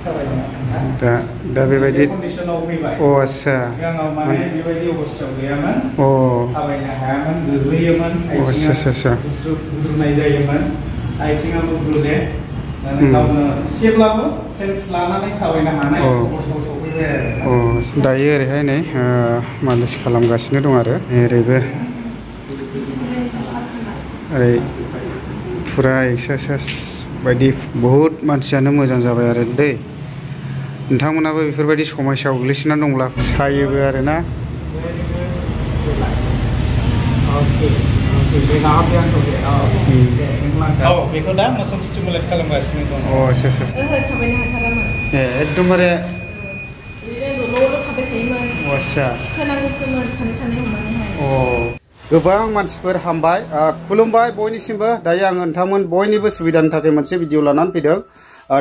दा बेबायदि कन्डिशनाव फैबाय अ आच्छा सिगाङाव माने बेबायदि अबस्थायाव गैयामोन अ थाबायनो हायामोन गोग्लैयोमोन आथिङा गुद्रुनाय जायोमोन आथिङाबो गुले गावनो एसेब्लाबो सेन्स लानानै थाबायनो हानाय अबस्थायाव सफैबाय आरो दायो ओरैहाय नै मालिस खालामगासिनो दं आरो ओरैबो ओरै फुरा एक्सारसाइज बायदि बहुद मानसियानो मोजां जाबाय आरो दै नोंथांमोनाबो बेफोरबायदि समस्यायाव गोग्लैसोनानै दंब्ला सायोबो आरोना बेखौ दा मोसन स्टिमुलेट खालामगासिनो दं अ आच्छा आच्छा थाबायनो हाथारामोन एकदमबारे थाबाय थायोमोन आच्छा खोनांगौसोमोन सानै हमनानैहाय गोबां मानसिफोर हामबाय खुलुमबाय बयनिसिमबो दायो आङो नोंथांमोन बयनिबो सुबिदानि थाखाय मोनसे भिडिअ लानानै फैदों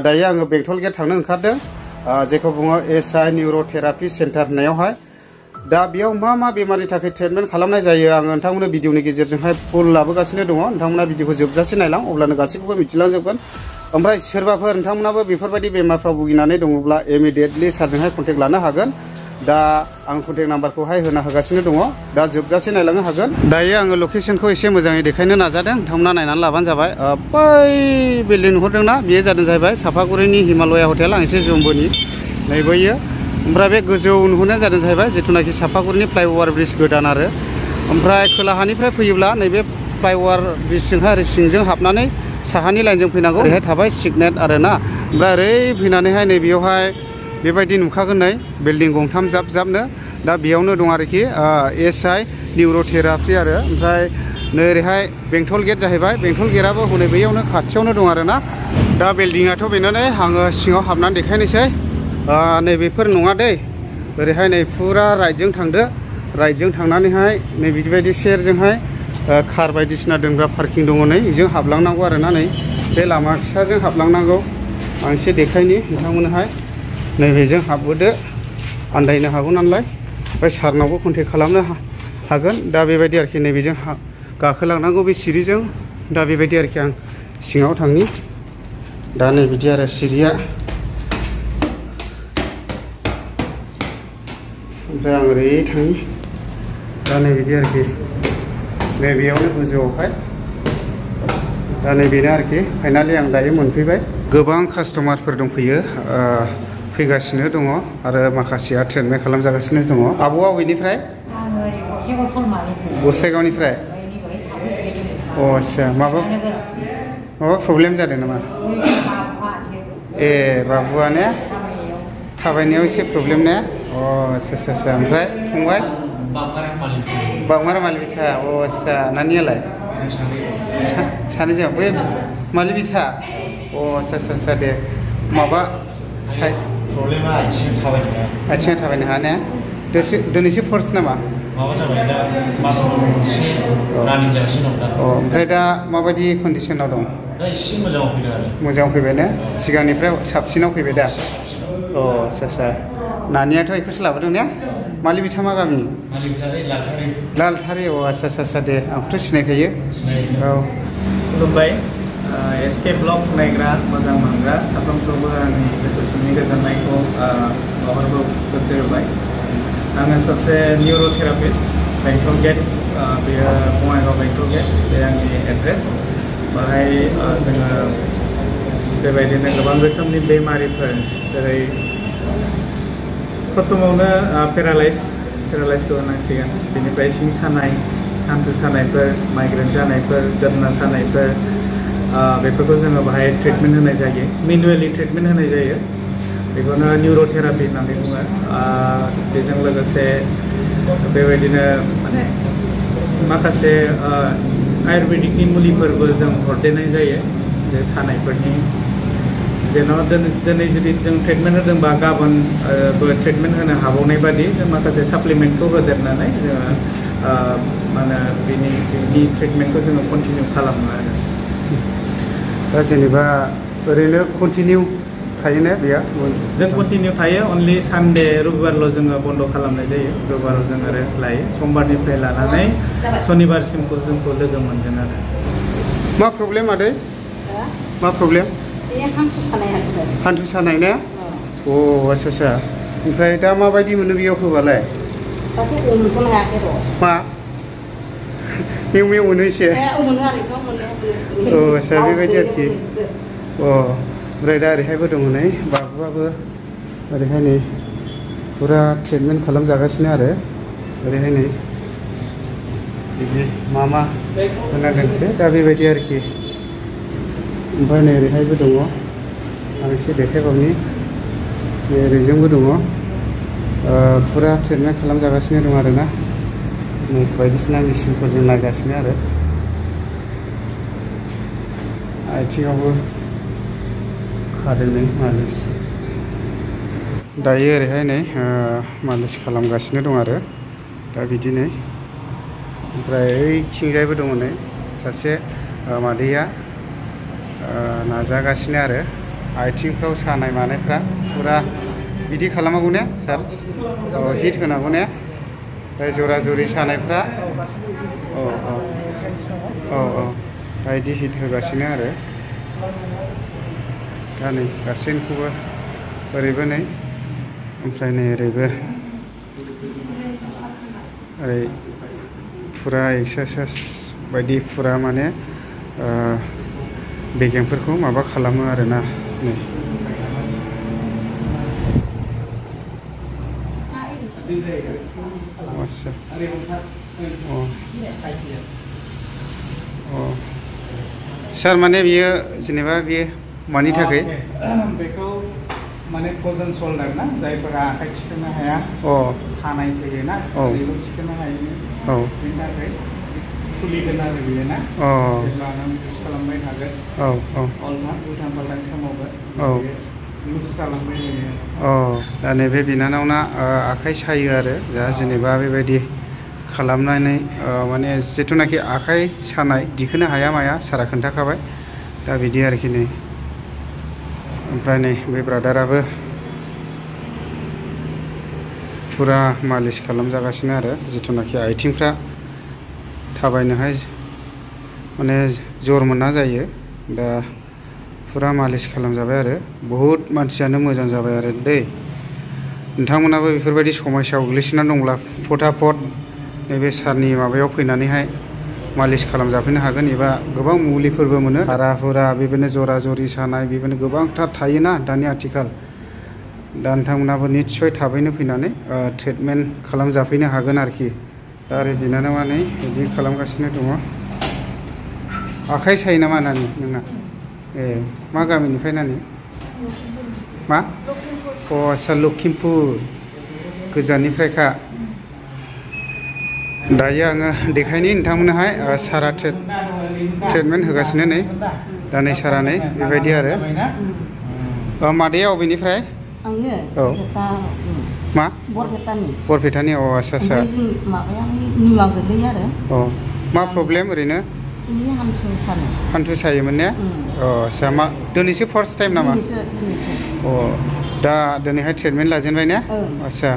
दायो आङो बेंटल गेट थांनो ओंखारदों जेखौ बुङो एसआइ निउर'थेरापि सेन्टार होननायावहाय दा बेयाव मा बेमारनि थाखाय ट्रिटमेन्ट खालामनाय जायो आङो नोंथांमोननो भिडिअनि गेजेरजोंहाय फुल लाबोगासिनो दङ नोंथांमोना भिडिअखौ जोबजासे नायलां अब्लानो गासैखौबो मिथिलांजोबगोन ओमफ्राय सोरबाफोर नोंथांमोनाबो बेफोरबायदि बेमारफ्राव भुगिनानै दङब्ला इमिडियेटलि सारजोंहाय कन्टेक्ट लानो हागोन दा आं कन्टेक्ट नाम्बारखौहाय होगासिनो दङ दा जोबजासे नायलांनो हागोन दायो आङो लकेसनखौ एसे मोजाङै देखायनो नाजादों नोंथांमोना नायनानै लाबानो जाबाय बै बिल्डिं नुहुरदोंना बेयो जादों जाहैबाय सापागुरिनि हिमालया हटेल आं एसे जुमबोनि नैबोयो ओमफ्राय बे गोजौ नुहुरनाया जादों जाहैबाय जिथुनाखि सापागुरिनि फ्लाइअभार ब्रिज गोदान आरो ओमफ्राय खोलाहानिफ्राय फैयोब्ला नैबे फ्लाइअभार ब्रिजजोंहाय ओरै सिंजों हाबनानै साहानि लाइनजों फैनांगौ ओरैहाय थाबाय सिगनेट आरोना ओमफ्राय ओरै फैनानैहाय नैबेयावहाय बेबायदि नुखागोन नै बिल्डिं गंथाम जाबनो दा बेयावनो दं आरोखि एसआइ निउर'थेरापि आरो ओमफ्राय नै ओरैहाय बेंटल गेट जाहैबाय बेंटल गेटआबो हनै बैयावनो खाथियावनो दं आरोना दा बिल्डिंआथ' बेनानै आङो सिङाव हाबनानै देखायनोसै नैबेफोर नङा दै ओरैहाय नै फुरा राइटजों थांदो राइटजों थांनानैहाय नै बिदिबायदि सेरजोंहाय कार बायदिसिना दोनग्रा पार्किं दङ नै बेजों हाबलांनांगौ आरोना नै बे लामा फिसाजों हाबलांनांगौ आं एसे देखायनि नोंथांमोननोहाय नैबेजों हाबबोदो आन्दायनो हागौ नालाय ओमफ्राय सारनावबो कन्टेक्ट खालामनो हागोन दा बेबायदि आरोखि नैबेजों गाखोलांनांगौ बे सिरिजों दा बेबायदि आरोखि आं सिङाव थांनि दा नै बिदि आरो सिरिया ओमफ्राय आं ओरै थांनि दा नै बिदि आरोखि नैबेयावनो गोजौआवहाय दा नैबेनो आरोखि फाइनालि आं दायो मोनफैबाय गोबां कास्टमारफोर दंफैयो फैगासिनो दङ आरो माखासेया ट्रिटमेन्ट खालामजागासिनो दङ आब'आ बबेनिफ्राय गसाइगावनिफ्राय अ आच्छा माबा प्रब्लेम जादों नामा ए बाबुआ ने थाबायनायाव एसे प्रब्लेम ने अ आच्छा आच्छा ओमफ्राय फंबाय बांमारा मालिबिथा अ आच्छा नानियालाय सानैजों बै मालिबिथा अ आच्छा आच्छा दे माबा प्रब्लेमा आथिङा थाबायनो हाया ने दिनैसो फार्स्ट नामा माबा जाबाय दा मास मोनसे रानिं जागासिनो दं दा ओमफ्राय दा माबायदि कन्डिसनाव दं दा एसे मोजाङाव फैदों आरो मोजाङाव फैबाय ने सिगांनिफ्राय साबसिनाव फैबाय दा अ आच्छा आच्छा नानियाथ' बेखौसो लाबोदों ने मालिबिथा मा गामि लालथारि अ आच्छा आच्छा दे आंखौथ' सिनायखायो औ खुलुमबाय एसके ब्लग नायग्रा मोजां मोनग्रा साफ्रोमखौबो आंनि गोसो सिंनि गोजोननायखौ बावहरबाय आङो सासे निउर'थेरापिस्ट बेंटल गेट बेयो बङाइगाव बेंटल गेट बे आंनि एड्रेस बाहाय जोङो बेबायदिनो गोबां रोखोमनि बेमारिफोर जेरै प्रथमावनो पेरालाइसखौ होनांसिगोन बेनिफ्राय सिं सानाय हान्थु सानायफोर माइग्रेन जानायफोर गोदना सानायफोर बेफोरखौ जोङो बाहाय ट्रिटमेन्ट होनाय जायो मेनुवेलि ट्रिटमेन्ट होनाय जायो बेखौनो निउर'थेरापि होननानै बुङो बेजों लोगोसे बेबायदिनो माने माखासे आयुर्वेदिकनि मुलिफोरबो जों हरदेरनाय जायो जे सानायफोरनि जेन' दिनै जुदि जों ट्रिटमेन्ट होदोंबा गाबोनबो ट्रिटमेन्ट होनो हाबावनाय बादि जों माखासे साप्लिमेन्टखौ होदेरनानै जोङो मा होनो बिनि ट्रिटमेन्टखौ जोङो कन्टिनिउ खालामो आरो दा जेनेबा ओरैनो कन्टिनिउ थायोना बेयो जों कन्टिनिउ थायो अनलि सानडे रबिबारल' जोङो बन्द खालामनाय जायो रबिबाराव जोङो रेस्ट लायो समबारनिफ्राय लानानै सनिबारसिमखौ जोंखौ लोगो मोनगोन आरो मा प्रब्लेम आदै मा प्रब्लेम हान्थु सानाय हान्थु सानाय ने अ आच्छा ओमफ्राय दा माबायदि मोनो बेयाव होबालाय दाथ' हमथ'नो हायाखै र' मा मेव मेव मोनो एसे मोनो आरो बेखौ मोनो औ आच्छा बेबायदि आरोखि अ ओमफ्राय दा ओरैहायबो दङ नै बाबुआबो ओरैहाय नै फुरा ट्रिटमेन्ट खालामजागासिनो आरो ओरैहाय नै बिदि मा होनांगोन दा बेबायदि आरोखि ओमफ्राय नै ओरैहायबो दङ आं एसे देखायबावनि बे ओरैजोंबो दङ फुरा ट्रिटमेन्ट खालामजागासिनो दं आरोना नै बायदिसिना मेचिनफोरजों नायगासिनो आरो आथिङावबो खादों नै मालिस दायो ओरैहाय नै मालिस खालामगासिनो दं आरो दा बिदिनो ओमफ्राय ओइथिंजायबो दङ नै सासे मादैया नाजागासिनो आरो आथिंफ्राव सानाय मानायफ्रा फुरा बिदि खालामागौ ने सार हिट होनांगौ ने जरा जरि सानायफ्रा औ दा बिदि हिट होगासिनो आरो दा नै गासैखौबो ओरैबो नै ओमफ्राय नै ओरैबो ओरै फुरा एक्सारसाइज बायदि फुरा माने बेगेंफोरखौ माबा खालामो आरोना नै आच्छा सार माने बियो जेनेबा बियो मानि थाखाय बेखौ माने फ्र'जेन शल्डार ना जायफोरा आखाइ थिखोनो हाया सानाय फैयोना बेखौ थिखोनो हायो बेनि थाखाय खुलिगोन आरो बियो ना जेब्ला नों इउज खालामबाय थागोन अल्टां उल्टां फाल्टां समावबो लुज जालांबाय थायो दा नैबे बिनानावना आखाइ सायो आरो दा जेनेबा बेबायदि खालामनानै माने जिथुनाखि आखाइ सानाय दिखोनो हाया माया सारा खोन्थाखाबाय दा बिदि आरोखि नै ओमफ्राय नै बे ब्रादाराबो फुरा मालिस खालामजागासिनो आरो जिथुनाखि आथिंफ्रा थाबायनोहाय माने जर मोना जायो दा फुरा मालिस खालामजाबाय आरो बहुद मानसियानो मोजां जाबाय आरो दै नोंथांमोनाबो बेफोरबायदि समस्यायाव गोग्लैसोनानै दंब्ला फटाफट नैबे सारनि माबायाव फैनानैहाय मालिस खालामजाफैनो हागोन एबा गोबां मुलिफोरबो मोनो हारा हुरा बेबायदिनो जरा जरि सानाय बेबायदिनो गोबांथार थायोना दानि आथिखाल दा नोंथांमोनाबो निस्सय थाबैनो फैनानै ट्रिटमेन्ट खालामजाफैनो हागोन आरोखि दा ओरै बिनानावा नै बिदि खालामगासिनो दङ आखाइ सायो नामा नानि नोंना मा गामिनिफ्राय नानि मा आच्छा लखिमपुर गोजाननिफ्रायखा दायो आङो देखायनि नोंथांमोननोहाय सारा ट्रिटमेन्ट होगासिनो नै दा नै सारा नै बेबायदि आरो मादैया अबेनिफ्राय आङो मा बरपेटानि आच्छा माबाया निमा गोलैयो आरो मा प्रब्लेम ओरैनो हान्थु सायोमोन ने आच्छा मा दिनैसो फार्स्ट टाइम नामा दा दिनैहाय ट्रिटमेन्ट लाजेनबाय ने आच्छा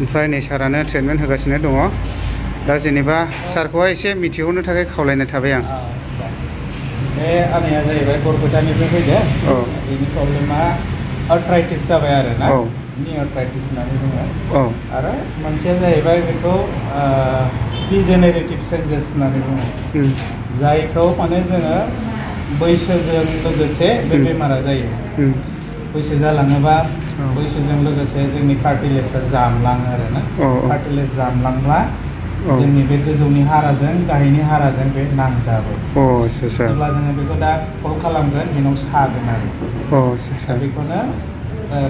ओमफ्राय नै सारानो ट्रिटमेन्ट होगासिनो दङ दा जेनेबा सारखौहाय एसे मिथिहरनो थाखाय खावलायनाय थाबाय आं बे आनैया जाहैबाय बरपेटानिफ्राय फैदों बेनि प्रब्लेमा आर्थराइटिस जाबाय आरो ना नि आर्थराइटिस होननानै बुङो आरो मोनसेया जाहैबाय बेखौ डिजेनेरेटिभ चेन्जेस होननानै बुङो जायखौ माने जोङो बैसोजों लोगोसे बे बेमारा जायो बैसो जालाङोबा बैसोजों लोगोसे जोंनि कार्टिलेजआ जामलाङो आरो ना कार्टिलेज जामलांब्ला जोंनि बे गोजौनि हाराजों गाहायनि हाराजों बे नांजाबो जेब्ला जोङो बेखौ दा कल खालामगोन बेनाव सागोन आरो बेखौनो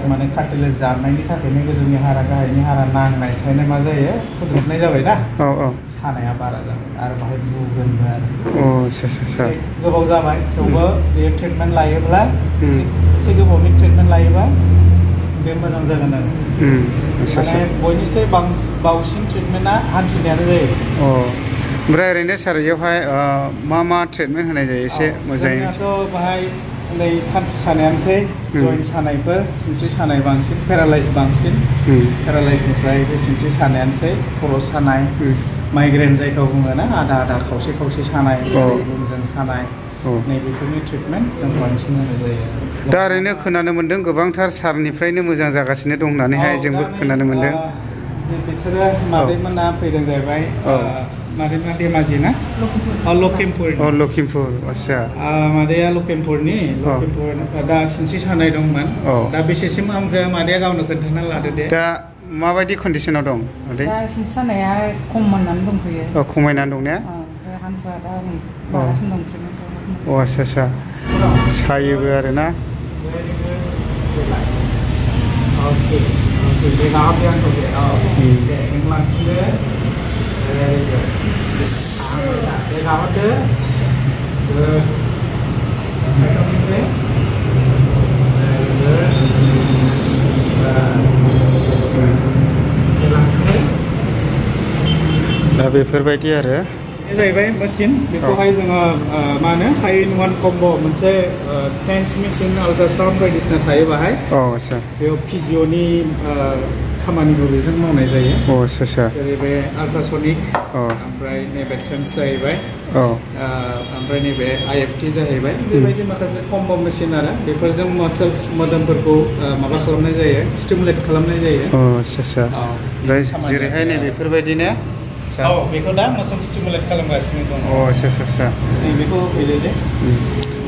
माने कार्टिलेज जामनायनि थाखायनो गोजौनि हारा गाहायनि हारा नांनायखायनो मा जायो सुद्रुबनाय जाबाय दा सानाया बारा जाबाय आरो बाहाय बुगोनबो आरो गोबाव जाबाय थेवबो बे ट्रिटमेन्ट लायोब्ला एसे गोबावनि ट्रिटमेन्ट लायोबा बे मोजां जागोन आरो माने बयनिख्रुइ बांसिन ट्रिटमेन्टआ हान्थुनियानो जायो ओमफ्राय ओरैनो सार बेयावहाय मा ट्रिटमेन्ट होनाय जायो एसे मोजाङैथ' बाहाय नै हान्थु सानायानोसै जइन्ट सानायफोर सिनस्रि सानाय बांसिन पेरालाइज बांसिन पेरालाइजनिफ्राय बे सिनस्रि सानायानोसै खर' सानाय माइग्रेन जायखौ बुङो ना आधा आधा खावसे खावसे सानाय गुनजों सानाय नैबेफोरनि ट्रिटमेन्ट जों बांसिन होनाय जायो दा ओरैनो खोनानो मोन्दों गोबांथार सारनिफ्रायनो मोजां जागासिनो दं होननानैहाय जोंबो खोनानो मोन्दों। बिसोरो मादैमोना फैदों जाहैबाय मादैमोना धेमाजि ना लखिमपुर लखिमपुर आच्छा मादैया लखिमपुरनि दा सिनस्रि सानाय दंमोन दा बेसेसिम हामखो मादैया गावनो खोन्थाना लादो दे। दा माबायदि कन्डिसनाव दं मादै? दा सिनस्रि सानाया खमायनानै दंथ'यो। खमायनानै दं ने? हान्थुआ दा नै माबासिनो दं ट्रिटमेन्ट। आच्छा आच्छा सायोबो आरो ना? Oke, oke, maaf ya, oke, oke, yang langsung deh, ya kamu deh, दा बेफोरबायदि आरो ini जाहैबाय mesin बेखौहाय जोङो मा होनो 5-in-1 कम्बो मोनसे टेन्स मेसिन अल्ट्रासाउन्ड बायदिसिना थायो बाहाय आच्छा बेयाव फिजिअनि खामानिखौ बेजों मावनाय जायो आच्छा आच्छा जेरै बे अल्ट्रासनिक ओमफ्राय नैबे टेन्स जाहैबाय ओमफ्राय नैबे IFT जाहैबाय बेबायदि माखासे कम्बो मेसिन आरो बेफोरजों मासल्स मोदोमफोरखौ माबा खालामनाय जायो स्टिमुलेट खालामनाय जायो आच्छा आच्छा ओमफ्राय जेरैहाय नै बेफोरबायदिनो बेखौ दा मासल स्टिमुलेट खालामगासिनो दं आच्छा आच्छा बेखौ होफैदो दे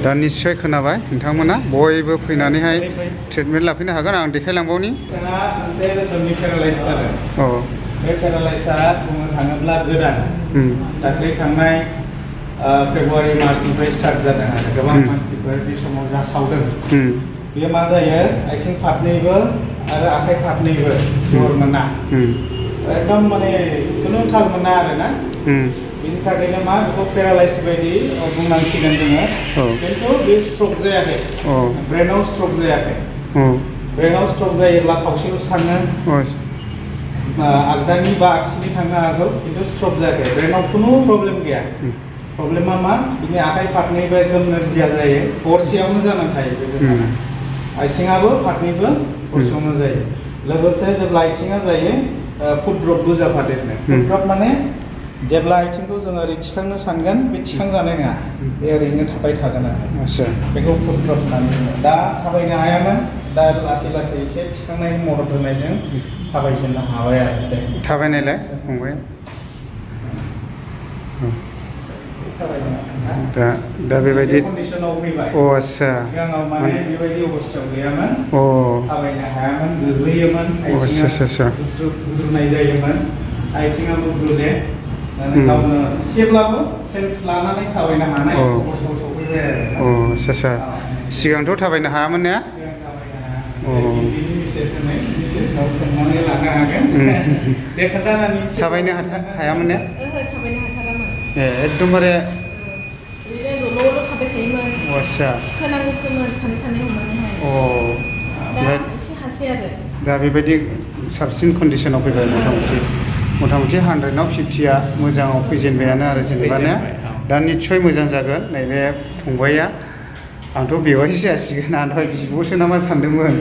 दा निस्सय खोनाबाय नोंथांमोना बयबो फैनानैहाय ट्रिटमेन्ट लाफैनो हागोन आं देखायलांबावनि मोनसे रोखोमनि पेरालाइज आरो बे पेरालाइजआ बुंनो थाङोब्ला गोदान दाख्लै थांनाय फेब्रुवारि मार्चनिफ्राय स्टार्ट जादों आरो गोबां मानसिफोर बे समाव जासावदों बेयो मा जायो आथिं फारनैबो आरो आखाइ फारनैबो जर मोना एकदम माने खुनु थाल मोना आरो ना बिनि थाखायनो मा बेखौ पेरालाइज बायदि बुंनांसिगोन जोङो खिन्थु बे स्ट्रक जायाखै ब्रेनाव स्ट्रक जायाखै ब्रेनाव स्ट्रक जायोब्ला खावसेल'सो थाङो आगदानि बा आगसिनि थांनो हागौ खिन्थु स्ट्रक जायाखै ब्रेनाव खुनु प्रब्लेम गैया प्रब्लेमा मा बिनि आखाइ फारनैबो एकदम नोरजिया जायो हरसेयावनो जानानै थायो बेबायदि आथिङाबो फारनैबो हरसेयावनो जायो लोगोसे जेब्ला आथिङा जायो फुट ड्रपबो जाफादेरनो फुट ड्रप माने जेब्ला आथिंखौ जों ओरै थिखांनो सानगोन बे थिखांजानाय नङा बे ओरैनो थाबाय थागोन आरो बेखौ फुट ड्रप होननानै बुङो दा थाबायनो हायामोन दा लासै लासै एसे थिखांनायनि मदद होनायजों थाबायजेननो हाबाय आरो दे थाबायनायलाय फंबाय दा बेबायदि कन्डिशनाव फैबाय आच्छा सिगाङाव माने बेबायदि अबस्थायाव गैयामोन थाबायनो हायामोन गोग्लैयोमोन आथिङा गुद्रुनाय जायोमोन आथिङाबो गुदे गावनो एसेब्लाबो सेन्स लानानै थाबायनो हानाय अबस्थायाव सफैबाय आरो आच्छा सिगांथ' थाबायनो हायामोन ने मिसेसनाव सोंनानै लानो हागोन दे खोन्थानानै थाबायनो हायामोन ने थाबायनो हाथारामोन एकदमबारे बिदिनो दल'ल' थाबाय थायोमोन आच्छा थिखोनांगौसोमोन सानै सानै हमनानैहाय दा एसे हासै आरो दा बेबायदि साबसिन कन्डिसनाव फैबाय मथा मथि 100आव 50आ मोजाङाव फैजेनबायानो आरो जेनेबा ने दा निस्सय मोजां जागोन नैबे फंबाया आंथ' बेवहायसो जासिगोन आं दहाय बिब'सो नामा सानदोंमोन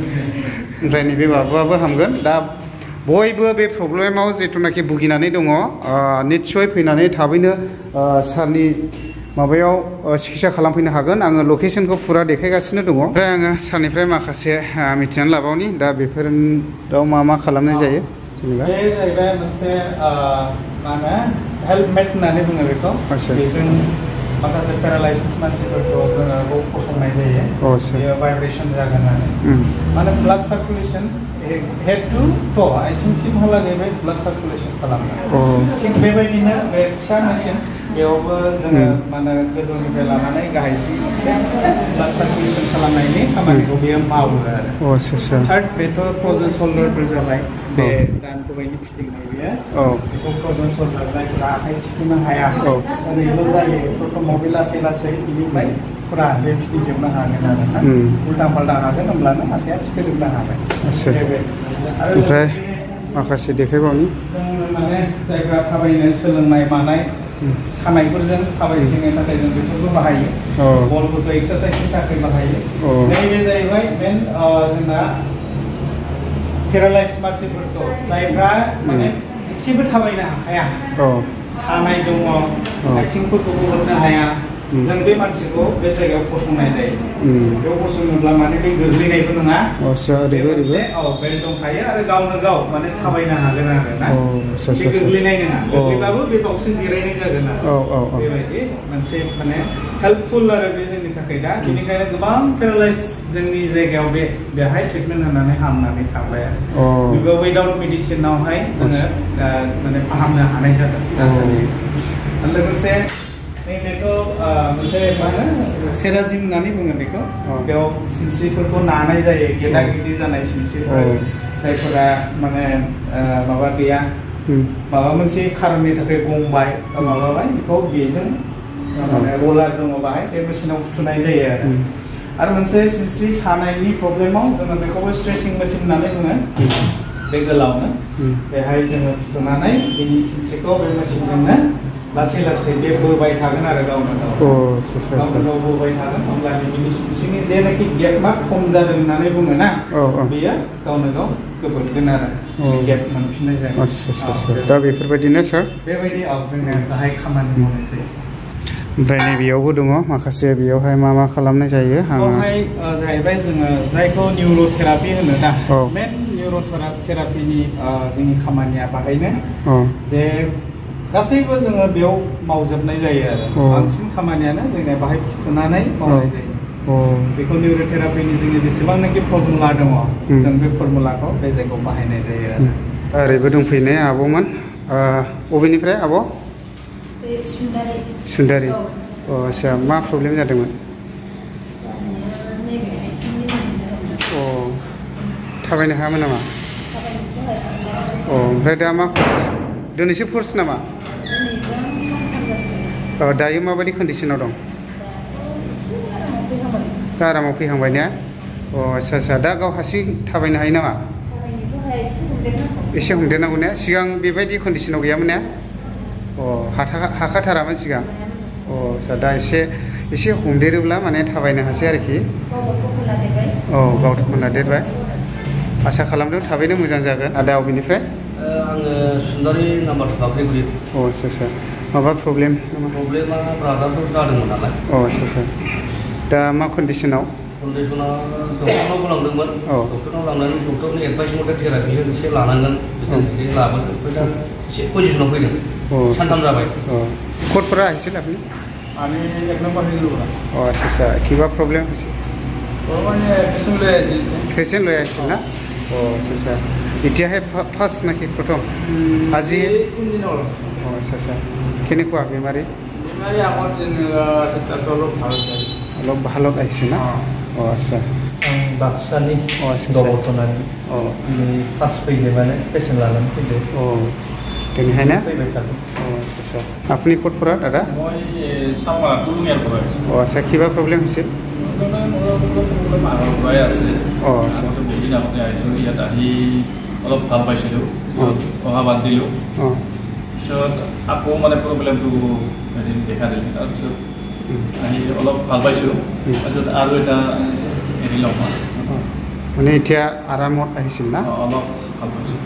ओमफ्राय नैबे बाबुआबो हामगोन दा बयबो बे प्रब्लेमाव जिथुनाखि भुगिनानै दङ निस्सय फैनानै थाबैनो सारनि माबायाव सिकित्सा खालामफैनो हागोन आङो लकेसनखौ फुरा देखायगासिनो दङ ओमफ्राय आङो सारनिफ्राय माखासे मिथिनानै लाबावनि दा बेफोराव मा खालामनाय जायो जेनेबा बे जाहैबाय मोनसे मा होनो हेल्पमेट होननानै बुङो बेखौ बेजों माखासे पेरालाइसिस मानसिफोरखौ जोङो फसंनाय जायो बेयो भाइब्रेसन जागोन आरो माने ब्लाड सार्कुलेसन हेड टु ट' आथिंसिमहालागै बे ब्लाड सार्कुलेसन खालामो थिग बेबायदिनो बे फिसा मेसिन बेयावबो जोङो माने गोजौनिफ्राय लानानै गाहायसिम मोनसे ब्लाड सार्कुलेसन खालामनायनि खामानिखौ बेयो मावो आरो थार्ड बेथ' फ्र'जेन शल्डारफोर जाबाय बे दानखौबायदि फिदिंनाय बेयो बेखौ फ्र'जेन शल्डार जायफोरा आखाइ थिखोनो हाया ओरैल' जायो बेफोरखौ मबे लासै लासै बिनिफ्राय फुरा बे फिदिंजोबनो हागोन आरो ना उल्टां फाल्टां हागोन होमब्लानो आखाइया थिखोजोबनो हाबाय ओमफ्राय माखासे देखायबावनि माने जायफ्रा थाबायनो सोलोंनाय मानाय सानायफोरजों थाबायथिंनो थाखाय जों बेफोरखौ बाहायो बलफोरखौ एक्सारसाइसनि थाखाय बाहायो नैबे जाहैबाय मेन जोंना पेरालाइज मानसिफोरखौ जायफ्रा माने एसेबो थाबायनो हाखाया सानाय दङ आथिंफोरखौबो हरनो हाया जों बे मानसिखौ बे जायगायाव फसंनाय जायो बेयाव फसङोब्ला माने बे गोग्लैनायबो नङा बेल्ट दंखायो आरो गावनो गाव माने थाबायनो हागोन आरो ना बे गोग्लैनाय नङा गोग्लैबाबो बे बावसो जिरायनाय जागोन आरो बेबायदि मोनसे माने हेल्पफुल आरो बे जोंनि थाखाय दा बेनिखायनो गोबां पेरालाइज जोंनि जायगायाव बेहाय ट्रिटमेन्ट होनानै हामनानै थाबाय आरो बेबो उइदाउट मेडिसिनावहाय जोङो माने फाहामनो हानाय जादों दासान्दि लोगोसे बेथ' मोनसे मा होनो सेराजिम होननानै बुङो बेखौ बेयाव सिनस्रिफोरखौ नानाय जायो गेदा गेदि जानाय सिनस्रिफोर जायफोरा माने माबा गैया माबा मोनसे खारननि थाखाय गंबाय माबाबाय बेखौ बेजों माने रलार दङ बाहाय बे मेसिनाव फुथुनाय जायो आरो मोनसे सिनस्रि सानायनि प्रब्लेमाव जोङो बेखौबो स्ट्रेचिं मेसिन होननानै बुङो बे गोलावनो बेहाय जोङो फुथुनानै बेनि सिनस्रिखौ बे मेसिनजोंनो लासै लासै बे बोबाय थागोन आरो गावनो गाव बोबाय थागोन अब्ला बिनि सिनस्रिनि जेनाखि गेपआ खम जादों होननानै बुङो ना बेयो गावनो गाव गोबोरगोन आरो गेप मोनफिननाय जायो दा बेफोरबायदिनो सार बेबायदि जोङो गाहाय खामानि मावनाय जायो ओमफ्राय नैबेयावबो दङ माखासे बेयावहाय मा खालामनाय जायो बेवहाय जाहैबाय जोङो जायखौ निउर'थेरापि होनो ना मेन निउर'थेरापिनि जोंनि खामानिया बाहायनो जे गासैबो जोङो बेयाव मावजोबनाय जायो आरो बांसिन खामानियानो जोंना बाहाय फुथुनानै मावनाय जायो बेखौ निउर'थेरापिनि जोंनि जेसेबांनाखि फर्मुला दङ जों बे फर्मुलाखौ बे जायगायाव बाहायनाय जायो आरो ओरैबो दंफैनाय आब'मोन बबेनिफ्राय आब' सुन्दारि आच्छा मा प्रब्लेम जादोंमोन थाबायनो हायामोन नामा ओमफ्राय दा मा दिनैसो फार्स्ट नामा दायो माबायदि कन्डिसनाव दं दा आरामाव फैहांबाय ने आच्छा आच्छा दा गाव हारसिं थाबायनो हायो नामा एसे हमदेरनांगौ ने सिगां बेबायदि कन्डिसनाव गैयामोन ने हाखाथारामोन सिगां आच्छा दा एसे हमदेरोब्ला माने थाबायनो हासै आरोखि गाव खोनादेरबाय आसा खालामदों थाबैनो मोजां जागोन आदा अबेनिफ्राय आङो सुन्दारि नाम्बार 2 फाख्रिगुरि आच्छा आच्छा माबा प्रब्लेम प्रब्लेमा ब्रादारफोर जादोंमोन नालाय आच्छा आच्छा दा मा कन्डिसनाव डक्टरनावबो लांदोंमोन डक्टरनाव लांनानै डक्टरनि एडभाइस मथे थेरापि एसे लानांगोन बिदि लाबोदों ओमफ्राय दा एसे पजिसनाव फैदों सानथाम जाबाय कोडफोरा आइसिल आपनि আমি 1 নম্বর হিল লোরা আচ্ছা আচ্ছা কিবা প্রবলেম হইছে মানে পেশেন্ট লই আইছিল না আচ্ছা আচ্ছা এতিয়াহে ফার্স্ট নাকি প্রথম আজি 3 দিন হল আচ্ছা আচ্ছা কেনেকুৱা বেমাৰী আমার সেটা চলো ভালো যায় অলপ ভালো আইছে না আচ্ছা बाक्सानि दबरथनानि दिनै फार्स्ट फैदो माने पेसेन्ट लानानै फैदो दिनैहायना फैबाय थादों आच्छा आच्छा आपनि कोडफोरा दादा মই সামা কুলুমিয়াৰ পৰা আচ্ছা কিবা প্ৰব্লেম হৈছে প্ৰব্লেম আৰম্ভই আছে আচ্ছা বেদিন আগতে আহিছোঁ ইয়াত আহি অলপ ভাল পাইছিলোঁ অহা বাদ দিলোঁ পিছত আকৌ মানে প্ৰব্লেমটো এদিন দেখা দিলে তাৰপিছত আহি অলপ ভাল পাইছোঁ তাৰপিছত আৰু এটা হেৰি ল'ম মানে এতিয়া আৰামত আহিছিল না অলপ ভাল পাইছোঁ